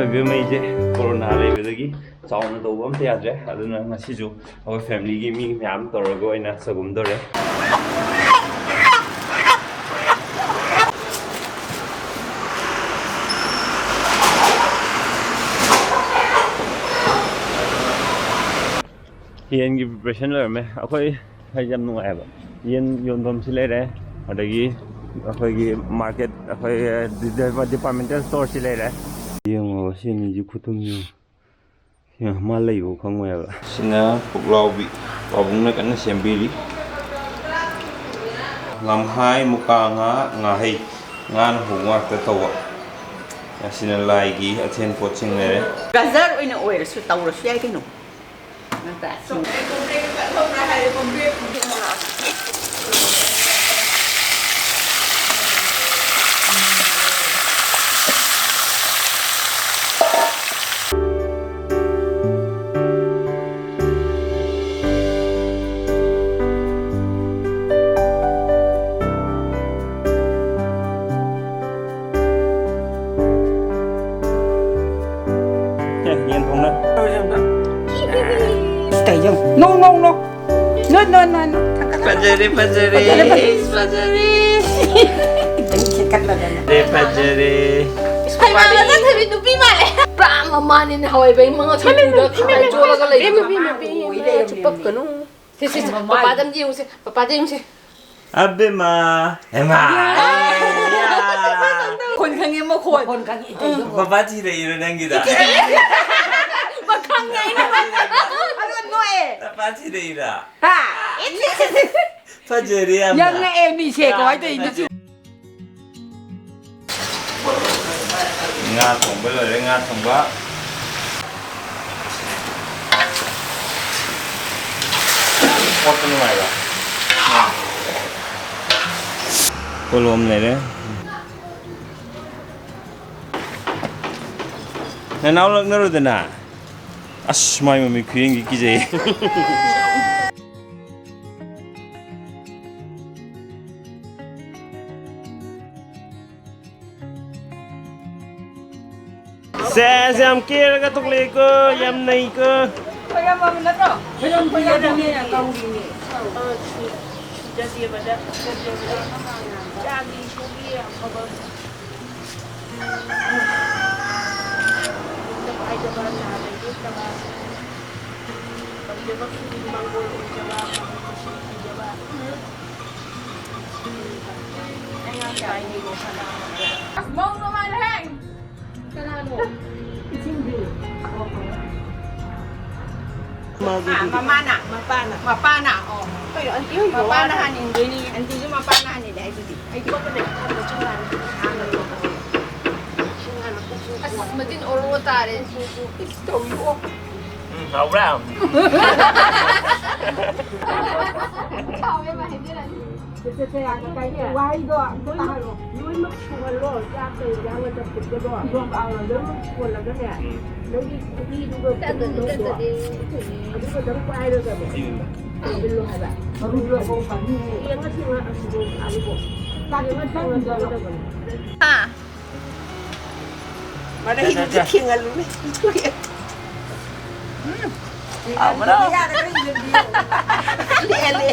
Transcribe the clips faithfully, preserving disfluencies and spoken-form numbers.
ꯏꯕꯦꯝꯃꯩꯁꯦ corona ꯂꯩꯕꯗꯒꯤ ꯆꯥꯎꯅ ꯇꯧꯕ ꯑꯝꯇ ꯌꯥꯗ꯭ꯔꯦ꯫ ꯑꯗꯨꯅ ꯉꯁꯤꯁꯨ ꯑꯩꯈꯣꯏ ꯐꯦꯃꯤꯂꯤꯒꯤ ꯃꯤ ꯃꯌꯥꯝ ꯇꯧꯔꯒ ꯑꯣꯏꯅ ꯆꯒꯨꯝꯗꯧꯔꯦ꯫ ꯌꯦꯟꯒꯤ ꯄ꯭ꯔꯤꯄꯦꯔꯦꯁꯟ ꯂꯣꯏꯔꯝꯃꯦ꯫ ꯑꯩꯈꯣꯏ ꯍꯥꯏꯗꯤ ꯌꯥꯝ ꯅꯨꯡꯉꯥꯏꯕ꯫ ꯌꯦꯟ ꯌꯣꯟꯐꯝꯁꯤ ꯂꯩꯔꯦ, ꯑꯗꯒꯤ ꯑꯩꯈꯣꯏꯒꯤ ꯃꯥꯔꯀꯦꯠ, ꯑꯩꯈꯣꯏ ꯗꯤꯄꯥꯔꯠꯃꯦꯟꯇꯦꯜ ꯁ꯭ꯇꯣꯔꯁꯤ ꯂꯩꯔꯦ꯫ ꯌꯦꯡꯉꯣ, ꯁꯤ ꯑꯅꯤꯁꯤ ꯈꯨꯊꯨꯝ ꯌꯦꯡꯉꯣ꯫ ꯁꯤ ꯃꯥ ꯂꯩꯕ ꯈꯪꯉꯣꯏ ꯍꯥꯏꯕ꯫ ꯁꯤꯅ ꯄꯨꯛꯂꯥꯎꯕꯤ, ꯄꯥꯕꯨꯡꯅ ꯀꯟꯅ ꯁꯦꯝꯕꯤꯔꯤ꯫ ꯂꯝꯍꯥꯏ, ꯃꯨꯀꯥ ꯉꯥ, ꯉꯥꯍꯩ, ꯉꯥꯅ ꯍꯧꯕ ꯉꯥꯛꯇ ꯇꯧꯕ꯫ ꯑꯁꯤꯅ ꯂꯥꯏꯒꯤ ꯑꯊꯦꯟ ꯄꯣꯠꯁꯤꯡ ꯂꯩꯔꯦ꯫ ꯒꯖꯔ ꯑꯣꯏꯅ ꯑꯣꯏꯔꯁꯨ ꯇꯧꯔꯁꯨ ꯌꯥꯏ ꯀꯩꯅꯣ꯫ ꯅꯠꯇ꯭ꯔꯥ? ꯑꯦ, ꯌꯦꯟ ꯊꯣꯡꯅ꯫ ꯀꯩꯅꯣ? No, no, no. No, no, no, no. ꯐꯖꯔꯦ, ꯐꯖꯔꯦ꯫ ꯐꯖꯔꯦ, ꯐꯖꯔꯦ꯫ ꯐꯖꯔꯦ꯫ ꯈꯤꯇꯪ ꯈꯦꯠꯀꯠꯂꯗꯅ꯫ ꯐꯖꯔꯦ, ꯐꯖꯔꯦ꯫ ꯍꯩꯃꯥ, ꯃꯆꯥ ꯊꯣꯏꯕꯤ ꯅꯨꯄꯤ ꯃꯥꯜꯂꯦ꯫ ꯄꯨꯔꯥ ꯃꯃꯥꯅꯤ ꯅꯍꯥꯟꯋꯥꯏ ꯏꯕꯦꯝꯃ ꯉꯁꯥꯏ ꯎꯗ ꯈꯥꯕꯩ ꯆꯣꯠꯂꯒ ꯂꯩꯕ꯫ ꯏꯕꯦꯝꯃ, ꯏꯕꯦꯝꯃ, ꯏꯕꯦꯝꯃ, ꯏꯕꯦꯝꯃ, ꯆꯨꯞꯄꯛꯀꯅꯨ꯫ ꯁꯦ, ꯁꯦ, ꯁꯦ, ꯄꯄꯥꯗ ꯑꯝꯇ ꯌꯦꯡꯉꯨꯁꯦ, ꯄꯄꯥꯗ ꯌꯦꯡꯉꯨꯁꯦ꯫ ꯑꯕꯦꯝꯃ, ꯍꯦꯃꯥ꯫ ꯈꯣꯟ ꯈꯪꯉꯦ, ꯃꯈꯣꯟ꯫ ꯃꯈꯣꯟ ꯈꯪꯉꯦ, ꯏꯇꯩꯗꯣ꯫ ꯄꯄꯥ ꯊꯤꯔꯛꯏꯔꯣ ꯅꯪꯒꯤꯗ? ꯃꯈꯪꯅꯦ ꯑꯩꯅ꯫ ꯑꯗꯨꯒ ꯅꯣꯛꯑꯦ꯫ ꯄꯄꯥ ꯊꯤꯔꯛꯏꯔꯥ? ꯍꯥ? ꯐꯖꯔꯦ ꯌꯥꯝꯅ꯫ ꯌꯥꯝ ꯉꯛꯑꯦ ꯃꯤꯁꯦ, ꯀꯃꯥꯏ ꯇꯧꯔꯤꯅꯣ? ꯉꯥ ꯊꯣꯡꯕ ꯂꯣꯏꯔꯦ, ꯉꯥ ꯊꯣꯡꯕ꯫ ꯀꯣꯠꯄ ꯅꯨꯡꯉꯥꯏꯕ꯫ ꯄꯣꯂꯣꯝ ꯂꯩꯔꯦ꯫ ꯅꯅꯥꯎ ꯂꯛꯅꯔꯨꯗꯅ꯫ ꯑꯁ, ꯃꯥꯏ ꯃꯃꯤꯠ ꯈꯨꯌꯦꯡꯗꯤ ꯀꯤꯖꯩ꯫ ꯁꯦꯁ, ꯌꯥꯝ ꯀꯦꯔꯒ ꯊꯣꯛꯂꯛꯑꯦꯀꯣ, ꯌꯥꯝ ꯅꯩꯀꯣ꯫ ꯃꯥꯒꯤ ꯑꯥ, ꯃꯃꯥꯅ꯫ ꯃꯄꯥꯅ꯫ ꯃꯄꯥꯅ, ꯑꯣ꯫ ꯀꯩꯅꯣ, ꯑꯟꯇꯤ ꯍꯣꯏꯒꯤ ꯃꯄꯥꯅ ꯋꯥꯅ ꯍꯥꯟꯅ ꯏꯟꯗꯣꯏꯅꯤ꯫ ꯑꯟꯇꯤꯁꯨ ꯃꯄꯥꯅ ꯍꯥꯟꯅ ꯏꯜꯂꯦ ꯍꯥꯏꯗꯨꯗꯤ꯫ ꯑꯩꯗꯤ ꯄꯛꯀꯅꯦ꯫ ꯍꯥꯟꯅ ꯆꯤꯡ ꯍꯥꯟꯅ ꯄꯨꯊꯣꯛ-꯫ ꯆꯤꯡ ꯍꯥꯟꯅ ꯄꯨꯊꯣꯛ-꯫ ꯑꯁ, ꯃꯆꯤꯟ ꯑꯣꯔꯣ ꯇꯥꯔꯦ꯫ ꯏꯁ, ꯇꯧꯏꯕꯣ꯫ ꯎꯝ, ꯍꯥꯎꯕ꯭ꯔꯥ? ꯍꯥꯎꯋꯦ, ꯃꯥ ꯍꯥꯏꯖꯔꯅꯤ꯫ ꯁꯦ, ꯁꯦ, ꯁꯦ, ꯌꯥꯔꯦ, ꯀꯥꯏꯗꯦ꯫ ꯋꯥꯍꯩꯗꯣ ꯑꯝꯇ ꯇꯥꯍꯜꯂꯣ꯫ ꯂꯣꯏꯅꯃꯛ ꯁꯨꯍꯜꯂꯣ꯫ ꯆꯥꯛꯇ ꯏꯟꯖꯥꯡꯒ ꯆꯝꯐꯨꯠꯀꯗꯣ꯫ ꯂꯣꯏꯅꯃꯛ ꯂꯣꯏꯅꯃꯛ ꯁꯨꯍꯜꯂꯒꯅꯦ꯫ ꯎꯝ꯫ ꯅꯪꯒꯤ ꯈꯨꯕꯤꯗꯨꯒ ꯇꯠꯇꯗꯤ, ꯈꯨꯕꯤꯗꯣ꯫ ꯇꯠꯇꯗꯤ꯫ ꯑꯗꯨꯒ ꯑꯗꯨꯝ ꯄꯥꯏꯔꯒꯅꯦ꯫ ꯎꯝ꯫ ꯊꯝꯖꯤꯜꯂꯣ ꯍꯥꯏꯕ꯫ ꯃꯔꯨꯗꯣ ꯌꯦꯡꯉ ꯊꯦꯡꯉ ꯑꯁꯤꯗꯣ ꯆꯥꯕꯀꯣ꯫ ꯆꯥꯛ ꯌꯦꯡꯉ ꯊꯦꯡꯉ ꯆꯥꯒꯗꯕꯅꯦ꯫ ꯍꯥ? ꯃꯔꯩꯗꯨꯗꯤ ꯊꯦꯡꯍꯜꯂꯨꯅꯦ꯫ ꯎꯝ꯫ ꯍꯥꯎꯕ꯭ꯔꯣ? ꯌꯥꯔꯒ ꯌꯦꯡꯕꯤꯌꯣ꯫ ꯂꯦꯜꯂꯦ꯫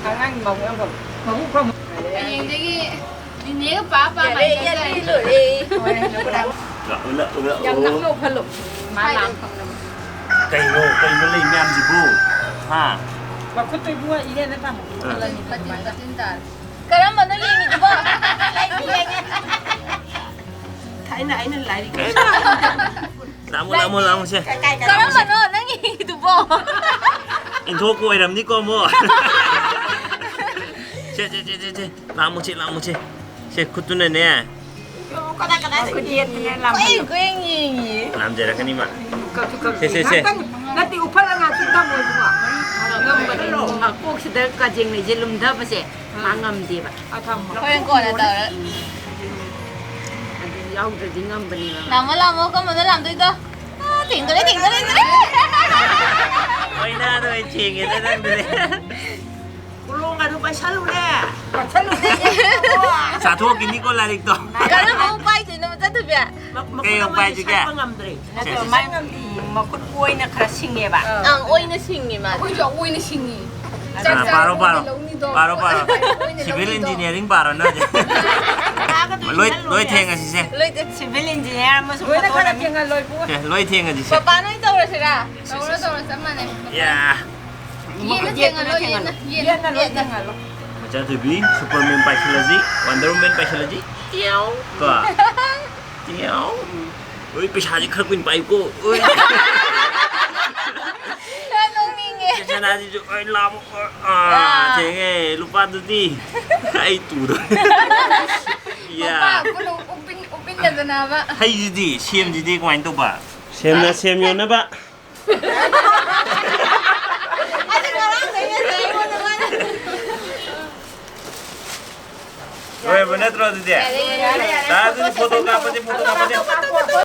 ꯑꯉꯥꯡꯒꯤ ꯃꯕꯨꯛ ꯌꯥꯝ ꯐꯕ꯫ ꯃꯕꯨꯛ ꯐꯕ꯫ ꯍꯌꯦꯡꯗꯒꯤ ꯅꯤꯅꯦꯒ ꯄꯥ ꯄꯥ ꯌꯥꯔꯦ, ꯃꯥꯟꯅꯗ꯭ꯔꯦ꯫ ꯌꯥꯔꯦ, ꯂꯣꯏꯔꯦ꯫ ꯍꯣꯏ, ꯂꯣꯏꯔꯦ꯫ ꯂꯥꯛꯑꯣ, ꯂꯥꯛꯑꯣ, ꯂꯥꯛꯑꯣ꯫ ꯌꯥꯝ ꯅꯛꯅ ꯎꯍꯜꯂꯣ꯫ ꯃꯥ ꯂꯥꯛꯄ ꯉꯝꯗꯕ꯫ ꯀꯩꯅꯣ, ꯀꯩꯅꯣ ꯂꯩ ꯃꯌꯥꯝꯁꯤꯕꯨ? ꯍꯥ? ꯃꯈꯨꯠꯇꯣ ꯏꯕꯨꯡꯉꯣ ꯏꯔꯦꯟꯖꯅ ꯊꯝꯃꯣ꯫ ꯑꯥ꯫ ꯎꯍꯜꯂꯅꯤ ꯃꯆꯤꯟ, ꯑꯗꯨꯃꯥꯏꯅ꯫ ꯃꯆꯤꯟ ꯇꯥꯔꯦ꯫ ꯀꯔꯝꯕꯅꯣ ꯌꯦꯡꯉꯤꯗꯨꯕꯣ? ꯊꯥꯏꯅ ꯑꯩꯅ ꯂꯥꯏꯔꯤꯛ ꯂꯥꯝꯃꯣ, ꯂꯥꯝꯃꯣ, ꯂꯥꯝꯃꯣ, ꯁꯦ꯫ ꯀꯔꯝꯕꯅꯣ ꯅꯪ ꯌꯦꯡꯉꯤꯗꯨꯕꯣ? ꯏꯟꯊꯣꯛꯄ ꯑꯣꯏꯔꯝꯅꯤꯀꯣ, ꯑꯃꯨꯛ꯫ ꯁꯦ, ꯁꯦ, ꯁꯦ, ꯁꯦ, ꯁꯦ꯫ ꯂꯥꯝꯃꯣ, ꯁꯦ, ꯂꯥꯝꯃꯣ, ꯁꯦ꯫ ꯁꯦ, ꯈꯨꯠꯇꯨꯅꯅꯦ꯫ ꯀꯗꯥꯏ, ꯀꯗꯥꯏꯗ ꯈꯨꯠ ꯌꯦꯠꯇꯨꯅ ꯂꯥꯝꯍꯜꯂꯣ꯫ ꯀꯣꯏꯌꯦꯡ, ꯀꯣꯏꯌꯦꯡ ꯌꯦꯡꯉꯤꯌꯦ꯫ ꯂꯥꯝꯖꯔꯛꯀꯅꯤ ꯃꯥ꯫ ꯀꯛꯁꯨ ꯀꯛꯁꯤ꯫ ꯁꯦ, ꯁꯦ, ꯁꯦ꯫ ꯉꯥꯛꯇꯪ ꯅꯠꯇꯦ, ꯎꯐꯜꯂ ꯉꯥꯛꯇꯪ ꯊꯝꯃꯣ ꯏꯕꯨꯡꯉꯣ꯫ ꯉꯝꯕꯅꯦ꯫ ꯃꯀꯣꯛꯁꯤꯗ ꯀꯥꯖꯦꯡ ꯂꯩꯁꯦ ꯂꯨꯝꯊꯕꯁꯦ ꯃꯥ ꯉꯝꯗꯦꯕ꯫ ꯍꯣꯔꯦꯟ ꯀꯣꯟꯅ ꯇꯧꯔ꯫ ꯑꯗꯨ ꯌꯥꯎꯗ꯭ꯔꯗꯤ ꯉꯝꯕꯅꯦꯕ ꯃꯥ꯫ ꯂꯥꯝꯃꯣ, ꯂꯥꯝꯃꯣ, ꯀꯔꯝꯕꯅꯣ ꯂꯥꯝꯗꯣꯏꯗꯣ? ꯊꯦꯡꯗꯣꯔꯦ, ꯊꯦꯡꯗꯣꯔꯦ, ꯊꯦꯡꯗꯣꯔꯦ꯫ ꯀꯣꯏꯅꯥꯗꯣ ꯑꯩ ꯊꯦꯡꯉꯦꯗ ꯅꯪꯗꯨꯗꯤ꯫ ꯀꯨꯂꯣꯡꯒꯗꯣ ꯄꯥꯏꯁꯜꯂꯨꯅꯦ꯫ ꯆꯥꯊꯣꯛꯈꯤꯅꯤꯀꯣ ꯂꯥꯏꯔꯤꯛꯇꯣ꯫ ꯀꯔꯝꯕ ꯑꯃꯨꯛ ꯄꯥꯏꯗꯣꯏꯅꯣ ꯃꯆꯥ ꯊꯣꯏꯕꯤ? ꯃ-, ꯀꯩ ꯃꯈꯨꯠ ꯑꯃꯨꯛ ꯑꯃꯗꯤ ꯄꯥꯏꯁꯤꯒꯦ? ꯁꯠꯄ ꯉꯝꯗ꯭ꯔꯦ꯫ ꯁꯦ, ꯅꯠꯇ꯭ꯔꯣ? ꯁꯦ, ꯁꯦ꯫ ꯃꯥꯏ ꯃꯈꯨꯠ ꯑꯣꯏꯅ ꯈꯔ ꯁꯤꯡꯉꯦꯕ꯫ ꯑꯪ, ꯑꯣꯏꯅ ꯁꯤꯡꯉꯤ ꯃꯥꯗꯤ꯫ ꯑꯩꯈꯣꯏꯁꯨ ꯑꯣꯏꯅ ꯁꯤꯡꯉꯤ꯫ ꯑꯥ, ꯄꯥꯔꯣ, ꯄꯥꯔꯣ꯫ ꯂꯧꯅꯤꯗꯣ꯫ ꯄꯥꯔꯣ, ꯄꯥꯔꯣ꯫ ꯑꯣꯏꯅ ꯂꯧꯅꯤꯗꯣ꯫ Civil engineering ꯄꯥꯔꯣ ꯅꯪ ꯍꯧꯖꯤꯛ꯫ ꯂꯣꯏ, ꯂꯣꯏ ꯊꯦꯡꯉꯁꯤꯁꯦ꯫ ꯂꯣꯏ ꯊꯦꯡ-, civil engineer ꯑꯃꯁꯨ ꯂꯣꯏꯅ ꯈꯔ ꯐꯣꯇꯣ ꯅꯝꯃꯤ꯫ ꯊꯦꯡꯍꯜꯂꯣ ꯏꯕꯨꯡꯉꯣ꯫ ꯁꯦ, ꯂꯣꯏ ꯊꯦꯡꯉꯁꯤꯁꯦ꯫ ꯄꯄꯥ ꯅꯣꯏ ꯇꯧꯔꯁꯤꯔꯥ? ꯇꯧꯔꯣ, ꯇꯧꯔꯣ, ꯆꯞ ꯃꯥꯟꯅꯩ꯫ ꯌꯥ꯫ ꯌꯦꯟꯅ ꯊꯦꯡꯍꯜꯂꯣ, ꯌꯦꯟꯅ, ꯌꯦꯟꯅ꯫ ꯌꯦꯟꯅ ꯂꯣꯏ ꯊꯦꯡꯍꯜꯂꯣ꯫ ꯃꯆꯥꯊꯣꯏꯕꯤ, Superman ꯄꯥꯏꯁꯤꯜꯂꯁꯤ, Wonder Woman ꯄꯥꯏꯁꯤꯜꯂꯁꯤ꯫ ꯇꯤꯌꯥꯎ꯫ ꯀꯣ? ꯇꯤꯌꯥꯎ꯫ ꯎꯏ, ꯄꯩꯁꯥꯁꯦ ꯈꯔ ꯀꯨꯏꯅ ꯄꯥꯏꯌꯨꯀꯣ꯫ ꯎꯏ꯫ ꯌꯥꯝ ꯅꯣꯛꯅꯤꯡꯉꯦ꯫ ꯁꯅꯥꯁꯤꯁꯨ, ꯎꯏ, ꯂꯥꯃꯨ-, ꯑꯥ, ꯑꯥ꯫ ꯊꯦꯡꯉꯦ꯫ ꯂꯨꯄꯥꯗꯨꯗꯤ ꯑꯩ ꯇꯨꯗꯣꯏ꯫ ꯌꯥ꯫ ꯃꯄꯥ ꯎꯄꯤꯟ-, ꯎꯄꯤꯟ-, ꯎꯄꯤꯟꯅꯗꯅꯕ꯫ ꯍꯩꯁꯤꯗꯤ, ꯁꯦꯝꯁꯤꯗꯤ ꯀꯃꯥꯏꯅ ꯇꯧꯕ? ꯁꯦꯝꯅ ꯁꯦꯝ ꯌꯣꯟꯅꯕ꯫ ꯑꯩꯗꯤ ꯉꯔꯥꯡꯗꯩꯅꯦ ꯑꯩꯉꯣꯟꯗ ꯃꯥꯅ꯫ ꯂꯣꯏꯔꯕ ꯅꯠꯇ꯭ꯔꯣ ꯑꯗꯨꯗꯤ? ꯌꯥꯔꯦ, ꯌꯥꯔꯦ, ꯌꯥꯔꯦ꯫ ꯇꯥ, ꯑꯗꯨꯗꯤ ꯐꯣꯇꯣ ꯀꯥꯞꯄꯁꯦ, ꯐꯣꯇꯣ ꯀꯥꯞꯄꯁꯦ꯫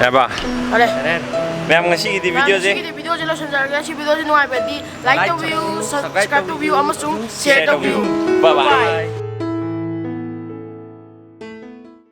ꯌꯥꯔꯕ? ꯐꯔꯦ꯫ ꯃꯌꯥꯝ, ꯉꯁꯤꯒꯤꯗꯤ ꯃꯌꯥꯝ, videoꯁꯦ ꯉꯁꯤꯒꯤꯗꯤ videoꯁꯦ ꯂꯣꯏꯁꯤꯟꯖꯔꯒꯦ꯫ ꯁꯤ videoꯁꯦ ꯅꯨꯡꯉꯥꯏꯕꯗꯤ like ꯇꯧꯕꯤꯌꯨ, subscribe ꯇꯧꯕꯤꯌꯨ ꯑꯃꯁꯨꯡ share ꯇꯧꯕꯤꯌꯨ꯫ Bye bye꯫ Bye꯫